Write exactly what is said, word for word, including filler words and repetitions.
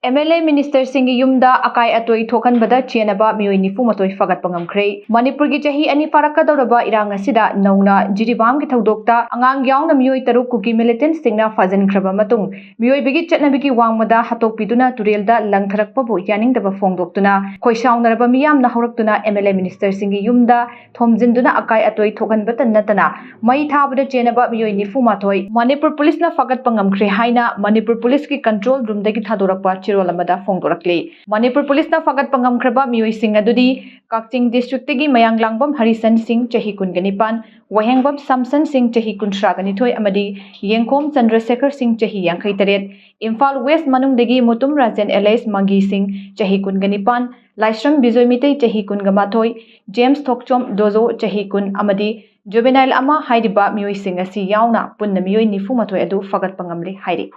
MLA ministerꯁꯤꯡꯒꯤ ꯌꯨꯝꯗ ꯑꯀꯥꯏ ꯑꯇꯣꯏ ꯊꯣꯛꯍꯟꯕꯗ ꯆꯦꯟꯅꯕ ꯃꯤꯑꯣꯏ ꯅꯤꯐꯨ ꯃꯥꯊꯣꯏ ꯐꯥꯒꯠꯄ ꯉꯝꯈ꯭ꯔꯦ꯫ ꯃꯅꯤꯄꯨꯔꯒꯤ ꯆꯍꯤ ꯑꯅꯤ ꯐꯥꯔꯛꯀꯗꯧꯔꯕ ꯏꯔꯥꯡ ꯑꯁꯤꯗ ꯅꯧꯅ ꯖꯤꯔꯤꯕꯥꯝꯒꯤ ꯊꯧꯗꯣꯛꯇ ꯑꯉꯥꯡ ꯌꯥꯎꯅ ꯃꯤꯑꯣꯏ ꯇꯔꯨꯛ ꯀꯨꯀꯤ militantꯁꯤꯡꯅ ꯐꯥꯖꯤꯟꯈ꯭ꯔꯕ ꯃꯇꯨꯡ, ꯃꯤꯑꯣꯏꯕꯒꯤ ꯆꯠꯅꯕꯤꯒꯤ ꯋꯥꯡꯃꯗ ꯍꯥꯠꯇꯣꯛꯄꯤꯗꯨꯅ ꯇꯨꯔꯦꯜꯗ ꯂꯪꯊꯔꯛꯄꯕꯨ ꯌꯥꯅꯤꯡꯗꯕ ꯐꯣꯡꯗꯣꯛꯇꯨꯅ ꯈꯣꯏꯁꯥꯎꯅꯔꯕ ꯃꯤꯌꯥꯝꯅ ꯍꯧꯔꯛꯇꯨꯅ MLA ministerꯁꯤꯡꯒꯤ ꯌꯨꯝꯗ ꯊꯣꯝꯖꯤꯟꯗꯨꯅ ꯑꯀꯥꯏ ꯑꯇꯣꯏ ꯊꯣꯛꯍꯟꯕꯇ ꯅꯠꯇꯅ ꯃꯩ ꯊꯥꯕꯗ ꯆꯦꯟꯅꯕ ꯃꯤꯑꯣꯏ ꯅꯤꯐꯨ ꯃꯥꯊꯣꯏ ꯃꯅꯤꯄꯨꯔ ꯄꯨꯂꯤꯁꯅ ꯐꯥꯒꯠꯄ ꯉꯝꯈ꯭ꯔꯦ ꯍꯥꯏꯅ ꯃꯅꯤꯄꯨꯔ ꯄꯨꯂꯤꯁꯀꯤ control roomꯗꯒꯤ ꯊꯥꯗꯣꯔꯛꯄ ꯆꯦꯔꯣꯜ ꯑꯃꯗ ꯐꯣꯡꯗꯣꯔꯛꯂꯤ꯫ ꯃꯅꯤꯄꯨꯔ ꯄꯨꯂꯤꯁꯅ ꯐꯥꯒꯠꯄ ꯉꯝꯈ꯭ꯔꯕ ꯃꯤꯑꯣꯏꯁꯤꯡ ꯑꯗꯨꯗꯤ ꯀꯛꯆꯤꯡ districtꯀꯤ ꯃꯌꯥꯡꯂꯥꯡꯕꯝ ꯍꯔꯤꯁꯟ ꯁꯤꯡ, ꯆꯍꯤ ꯀꯨꯟꯒ ꯅꯤꯄꯥꯟ, ꯋꯥꯍꯦꯡꯕꯝ ꯁꯝꯁꯟ ꯁꯤꯡ, ꯆꯍꯤ ꯀꯨꯟꯊ꯭ꯔꯥꯒ ꯅꯤꯊꯣꯏ ꯑꯃꯗꯤ ꯌꯦꯡꯈꯣꯝ ꯆꯟꯗ꯭ꯔꯁꯦꯈꯔ ꯁꯤꯡ, ꯆꯍꯤ ꯌꯥꯡꯈꯩ ꯇꯔꯦꯠ, ꯏꯝꯐꯥꯜ West ꯃꯅꯨꯡꯗꯒꯤ ꯃꯨꯇꯨꯝ ꯔꯥꯖꯦꯟ alias ꯃꯪꯒꯤ ꯁꯤꯡ, ꯆꯍꯤ ꯀꯨꯟꯒ ꯅꯤꯄꯥꯟ, ꯂꯥꯏꯁ꯭ꯔꯝ ꯕꯤꯖꯣꯏ ꯃꯤꯇꯩ, ꯆꯍꯤ ꯀꯨꯟꯒ ꯃꯥꯊꯣꯏ, ꯖꯦꯝꯁ ꯊꯣꯛꯆꯣꯝ ꯗꯣꯖꯣ, ꯆꯍꯤ ꯀꯨꯟ, ꯑꯃꯗꯤ juvenile ꯑꯃ ꯍꯥꯏꯔꯤꯕ ꯃꯤꯑꯣꯏꯁꯤꯡ ꯑꯁꯤ ꯌꯥꯎꯅ ꯄꯨꯟꯅ ꯃꯤꯑꯣꯏ ꯅꯤꯐꯨ ꯃꯥꯊꯣꯏ ꯑꯗꯨ ꯐꯥꯒꯠꯄ ꯉꯝꯂꯦ ꯍꯥꯏꯔꯤ꯫